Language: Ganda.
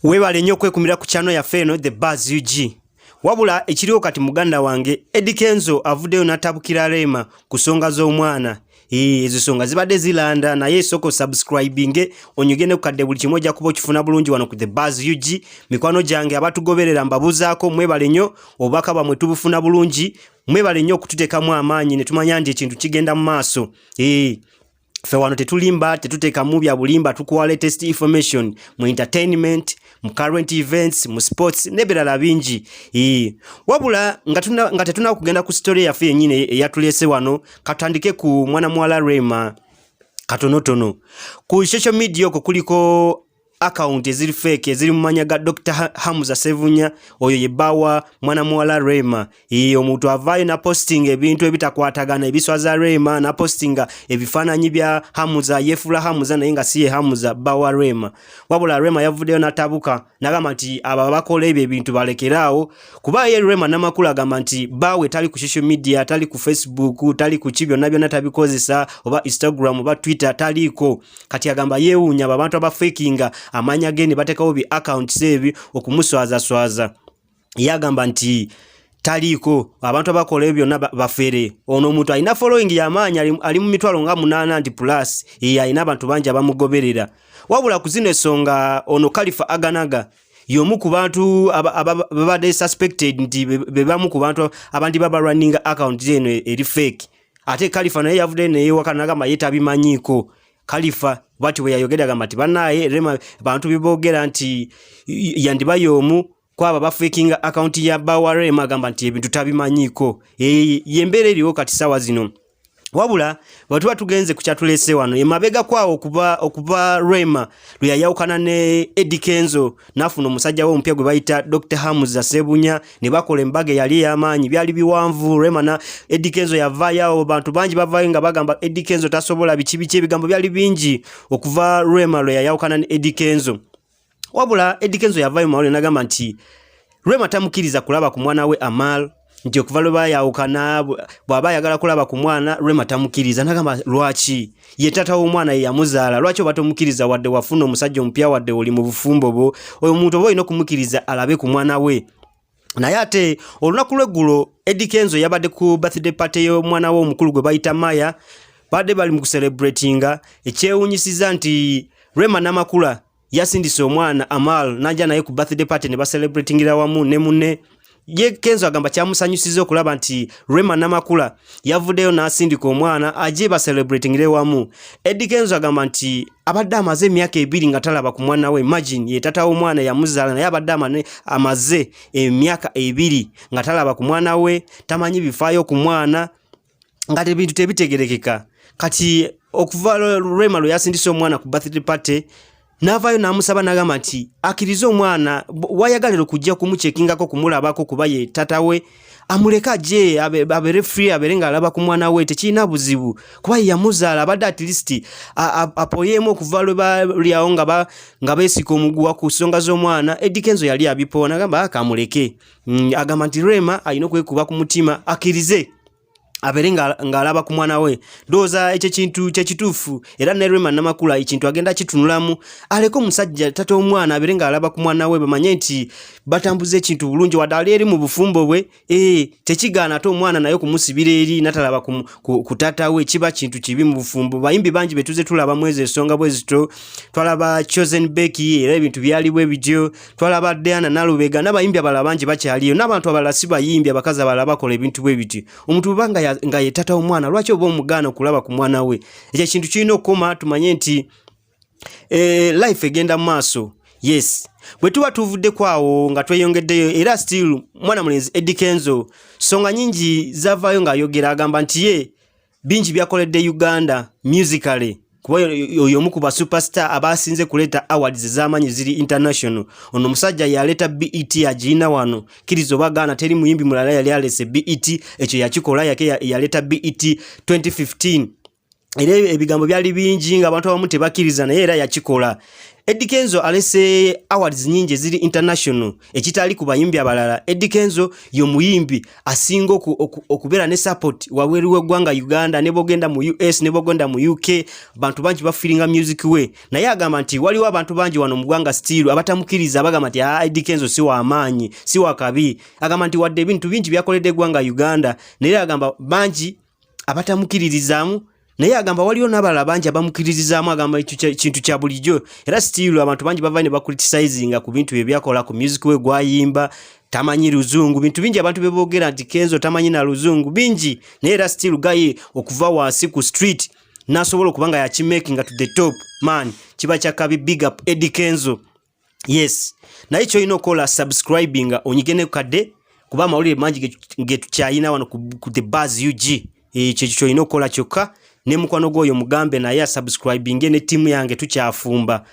Weebale nnyo okwekumira ku channel yaffe eno The Buzz UG. Wabula ekiriwo kati muganda wange Eddy Kenzo avuddeyo n'atabukira Rema ku nsonga z'omwana. Ezo nsonga zibadde ziranda, naye sooka osubscribinge, onyige ne kukadde, buli kimu ojja kuba okifuna bulungi wano ku The Buzz UG. Mikwano gyange abatugoberera, mbabuuzaako, mwebale nnyo, obubaka bwammwe tubufuna bulungi. Mwebale nnyo okututeekamu amaanyi ne tumanya nti ekintu kigenda mu maaso. Ffe wano tetulimba, tetuteekamu bya bulimba, tukuwa latest information mu entertainment, mu current events, mu sports n'ebirala bingi. Wabula nga tetunaba kugenda ku story yaffe yennyini eyatuleese wano, katutandike ku mwana muwala Rema katonotono. Ku social media okwo kuliko account eziri fake eziri mu manya ga Dr. Hamza Sevunya, oyo ye bba mwana muwala Rema. Omuntu avaayo na posting ebintu ebitakwatagana ebiswaza Rema, na postinga ebifaananyi bya Hamza, yefuula Hamza naye nga si ye Hamza bba wa Rema. Wabula Rema yavuddeyo n'atabuka n'agamba nti abo abakola ebyo ebintu balekeraawo, kuba ye Rema Namakula agamba nti bbaawe tali ku social media, tali ku Facebook, tali ku ki, byonna byonna tabikozesa, oba Instagram oba Twitter taliiko. Kati agamba yeewuunya abo abantu abafakinga amanya ge ne bateekawo bi accounts ebyo okumuswazaswaza. Ye agamba nti taliiko, abantu abakola ebyo byonna bafere. Ono omuntu alina following y'amaanyi, ali mu 800,000 nti plus. Ye alina abantu bangi abamugoberera. Wabula ku zino ensonga, ono Khalifa Aganaga y'omu ku bantu babadde suspected nti be bamu ku bantu abandi baba running account eno eri fake. Ate Khalifa naye yavuddeyo neyewakana nagamba ye tabimanyiiko. Khalifa bwati bwe yayogera, agamba nti bannaaye Rema bantu beboogera nti yandiba y'omu kwabo abafakinga account ya bba wa Rema, agamba nti ebintu tabimanyiiko. Yembeera eriwo kati sawa zino. Wabula bwe tuba tugenze ku kyatuleese wano emabega kwawo, okuva Rema lwe yayawukana ne Eddy Kenzo n'afuna omusajja we omupya gwe bayita Dr Hamza Sebunya ne bakola embaga eyali ey'amaanyi, byali biwanvu. Rema na Eddy Kenzo yavaayo awo, bantu bangi bavaayo nga bagamba Eddy Kenzo tasobola, biki biki, ebigambo byali bingi okuva Rema lwe yayawukana ne Eddy Kenzo. Wabula Eddy Kenzo yavaayo mu mawulire n'agamba nti Rema tamukkiriza kulaba ku mwana we Amal, nti okuva lwe bayawukana bw'aba ayagala kulaba ku mwana Rema tamukkiriza. N'agamba lwaki? Ye taata w'omwana, ye yamuzaala, lwaki oba tomukkiriza? Wadde wafuna omusajja omupya, wadde oli mu bufumbo bwo, oyo omuntu oba olina okumukkiriza alabe ku mwana we. Naye ate olunaku lw'eggulo Eddy Kenzo yabadde ku birthday party y'omwana we omukulu gwe bayita Maya, badde bali mu kucelebratinga. Ekyewuunyisiza nti Rema Namakula yasindise omwana Amal n'ajja naye ku birthday party ne bacelebratingira wamu ne munne. Ye Kenzo agamba kyamusanyusiza okulaba nti Rema Namakula yavuddeyo n'asindika omwana ajje bacelebratingire wamu. Eddy Kenzo agamba nti abadde amaze emyaka 2 nga talaba ku mwana we. Imagine, ye tata w'omwana, yamuzaala, naye abadde amaze emyaka 2 nga talaba ku mwana we, tamanyi bifaayo ku mwana, nga ebintu tebitegerekeka. Kati okuva Rema lwe yasindise omwana ku birthday party, n'avaayo n'amusaba n'agamba nti akkirize omwana wayagalira okujja kumucheckingako, kumulabako, kuba ye tata we, amuleke ajje abeere free, abeere ng'alaba ku mwana we, tekirina buzibu kuba ye yamuzaala. Abadde at least apoyeemu okuva lwe balyawo nga beesika omuguwa ku nsonga z'omwana. Eddy Kenzo yali abipowa n'agamba akamuleke. Agamba nti Rema alina okwekuba ku mutima akkirize abeere ng'alaba ku mwana we. Ndowooza ekyo kintu kyekituufu, era ne Rema Namakula ekintu agenda kitunulamu, aleke omusajja tata omwana abeere ng'alaba ku mwana we, bamanye nti batambuza ekintu bulungi. Wadde ali eri mu bufumbo bwe, tekigaana ate omwana naye okumusibira eri natalaba ku taata we, kiba kintu kibi mu bufumbo. Bayimbi bangi betuze tulabamu ezo ensonga bwe zito. Twalaba Chosen Becky, era ebintu byali bwe bityo. Twalaba Diana Nalubega n'abayimbi abalala bangi bakyaliyo, n'abantu abalala si bayimbi, abakazi abalala bakola ebintu bwe bityo. Omuntu bweba nga ye taata w'omwana, lwaki oba omugaana okulaba ku mwana we? Ekyo ekintu kirina okukoma, tumanye nti life egenda mu maaso. Yes, bwe tuba tuvuddeko awo nga tweyongeddeyo, era still mwana mulenzi Eddy Kenzo songa nyingi zavaayo ng'ayogera, agamba nti ye bingi byakoledde Uganda musically, kuba oyo omu ku ba superstar abasinze kuleeta awards ez'amaanyi ziri international. Ono omusajja yaleeta BET, agirina wano, kkiriza oba gaana, teri muyimbi mulala yali alese BET. Ekyo yakikola yake, yaleeta BET 2015, era ebigambo byali bingi ng'abantu abamu tebakkiriza, naye era yakikola. Eddy Kenzo alese awards nyingi eziri international ekitali ku bayimbi abalala. Eddy Kenzo y'omuyimbi asinga okubeera ne support wabweru w'eggwanga Uganda, ne bw'ogenda mu US ne bw'ogenda mu UK, bantu bangi bafiringa music we. Naye agamba nti waliwo abantu bangi wano mu ggwanga still abatamukkiriza, bagamba nti ah, Eddy Kenzo si wa maanyi, si wa kabi. Agamba nti wadde ebintu bingi byakoledde eggwanga Uganda, naye agamba bangi abatamukiririzaamu, naye agamba waliwo n'abalala bangi abamukiririzaamu. Agamba ekyo kintu kya bulijjo, era still abantu bangi bavayo ne bacriticinga ku bintu bye byakola, ku music we gwayimba, tamanyi luzungu, bintu bingi abantu bye boogera nti Kenzo tamanyi na luzungu, bingi. Naye era still guy okuva wansi ku street n'asobola okuba nga yakimakinga to the top, man, kiba kyakabi. Big up Eddy Kenzo. Yes, naye kyolina okukola, subscribinga, onyige ne kadde, kuba amawulire mangi ge tukyayina wano ku The Buzz UG. Ekyo kyolina okukola kyokka, ne mukwano gwoyo mugambe naye asubscribinge, ne ttiimu yange tukyafumba.